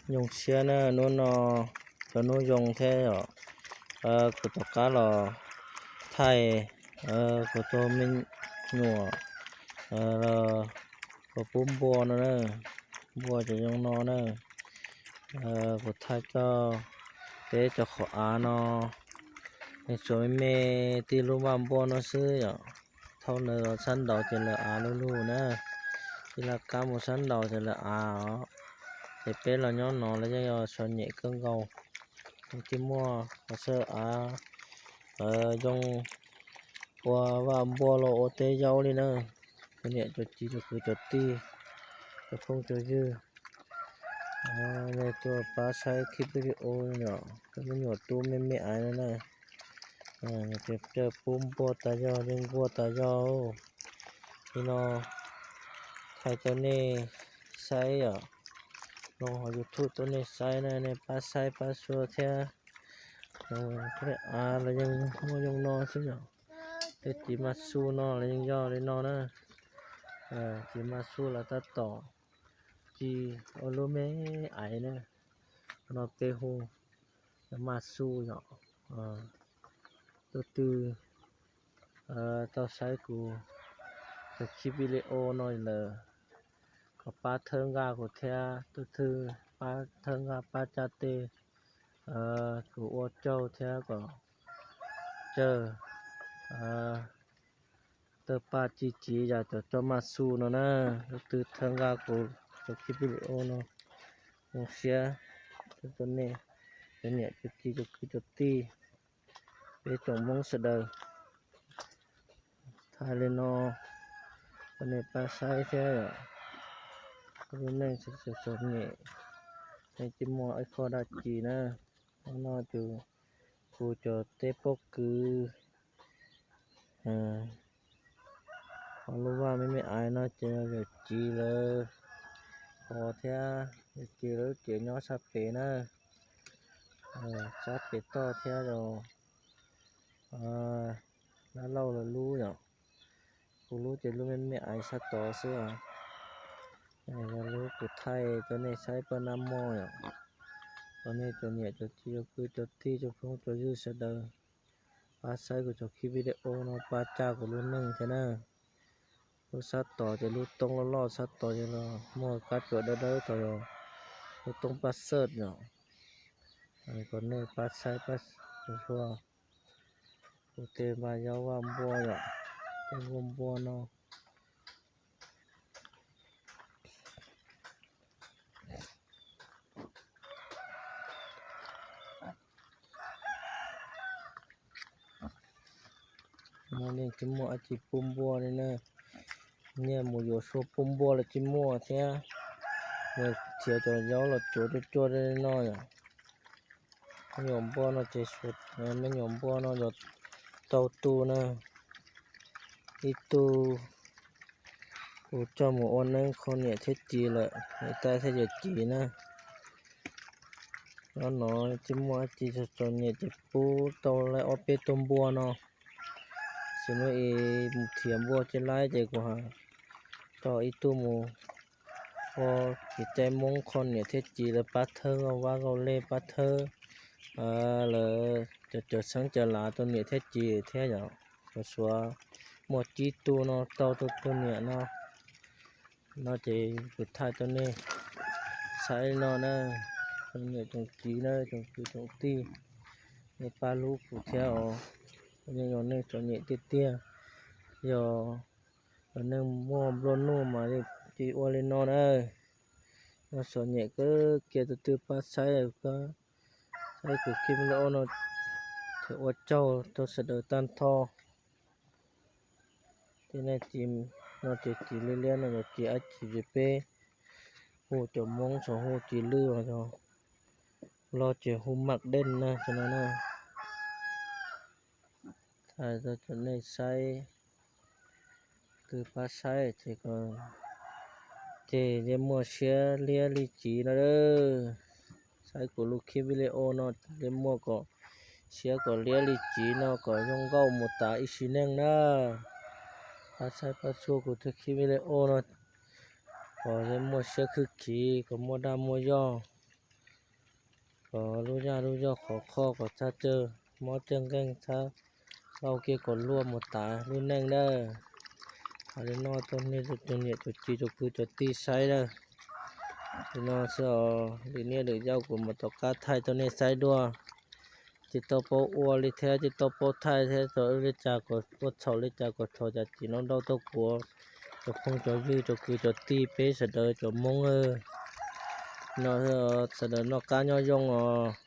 Zoo siab na, hnub no cov hnub zoo thiab yom. Kuv rov qab los thaij kuv tus me nyuam los kuv pub npua no na, npua cov zoo no na. Kuv thaij coj peb cov qhov av no, nws tsuas me me tib lub vaj npua no xwb yom. Thaum ntawd los sab nraud ces lawv av lug lug na, tib laj kab mus sab nraud ces lawv av os. Ces peb los nyob no los yeej yog txom nyem kawg nkaus, tsis muaj qhov xav av zoo ua vaj npua los ua teb zaub li na. Cov niam cov txiv cov kwv cov tij, cov phooj cov ywg, nej tuaj pab saib clip video yom, cov me nyuam tub me me aiv no na. Caw pub npua tas zog, yeej npua tas zog li no. Thaij rau nej saib yom, los hauv YouTube rau nej saib na, nej pab saib pab xua thiab. Av los yeej muaj zoo no xwb yom. Tej txiv maj xu no los yeej yog li no na. Txiv maj xu los tab tom ci ua lub me aiv na, no peb hu maj xu yom. Tus twg tau saib kuv tus clip video no lawm, kom pab thawb nqa kuv thiab, tus twg pab thawb nqa pab caj tes, kuv ua tsaug thiab kom cawg tawg paj ci civ yam cov coj maj xu no na. Tus twg thawb nqa kuv tus clip video no, zoo siab rau nej cov niam cov txiv cov kwv cov tij, peb tsoom Hmoob sawv daws. Thaij li no rau nej pab saib thiab yom. Lub neej txom txom nyem, yeej tsis muaj ib qho dab tsi na. Hnub no tus kuv cov teb pob kws, ho lub vaj me me aiv no ces yawm txiv lawv qhov thiab, yawm txiv lawv lub tsev nyob sab pem na, sab pem toj thiab yog dab laug lawv lub yom. Kuv lub ces lub me me aiv sab tod xwb os. Yog lub kuv thaij rau nej saib paj nab mog yom. Thov nej cov niam cov txiv cov kwv cov tij cov phooj cov ywg sawv daws pab saib kuv cov clip video no pab cawg kuv lub neej thiab na. Lub sab tod ces lub toob loj loj sab tod ces los muaj kab tsuas dawb dawb tod, yog lub toob paj xawj yom. Kom nej pab saib pab xua kuv tej vaj zaub vaj npua yom, tej npua npua no. No yeej tsis muaj dab tsi pub npua li na. Nyiaj mus yuav sua pub npua los tsis muaj thiab. Mus txiav cov zaub los tsuav cuag cuag li no yom. Me nyuam npua no ces, me nyuam npua no yog rau tug na. Ib tug kuv coj mus ua neeb kho niam thiab txiv lawm, niam tais thiab yawm txiv na. Nyob no tsis muaj dab tsi, txom txom nyem ces pub tau laib ob peb tug npua no. Xws li mus thiav npua tsis laib ces kuv coj ib tug mus ua kev cai Hmoob kho niam thiab txiv lawv pab thawb, vab lau lej pab thawb, lawv cov cawv xeeb cawv lav rau niam thiab txiv thiab yom. Kuv xuav muaj tsib tug no tau rau tus niam no. No ces kuv thaij rau nej saib no na, tsoom niam tsoom txiv na, tsoom kwv tsoom tij, nej pab hlub kuv thiab os. Kuv yeej yog neeg txom nyem tiag tiag, yog neeg muaj nplua nuj mas yeej tsis ua li no na. Yog txom nyem kawg kiag, tus twg pab saib, saib kuv clip video no, thov ua tsaug rau sawv daws tag nrho. Tej neeg txiv no ces txiv liab liab no yog txiv dab tsi ces peb hu cov Hmoob txawm hu txiv lwj os, yog Nplog ces hu maj dej na, tsis no na. Thaij rau nej saib, tus twg pab saib ces, ces yeej muaj siab liab li txiv no. Saib kuv lub clip video no yeej muaj kom siab kom liab li txiv no kom zoo nkauj mus tas ib sim neej na. Pab saib pab txhua kuv tus clip video no kom yeej muaj siab khwv khiv, kom muaj dag muaj zog. Lub yaj lub zog khov kho kom txhaj cawj mob cawj nkeeg, txhaj lauj kiag kom luaj mus tas lub neej nawb. Hais li no rau nej cov niam cov txiv cov kwv cov tij saib nawb. Li no xwb os, lwm niaj lwm zaus kuv mam rov qab thaij rau nej saib dua. Ces tau paub ua li thiab ces tau paub thaij thiab, tau ua li cas kom ua txhaum li cas kom txhaum cas ces no ntau tuaj kuv cov phooj cov ywg cov kwv cov tij peb sawv daws cov Hmoob. No sawv daws noj qab nyob zoo os.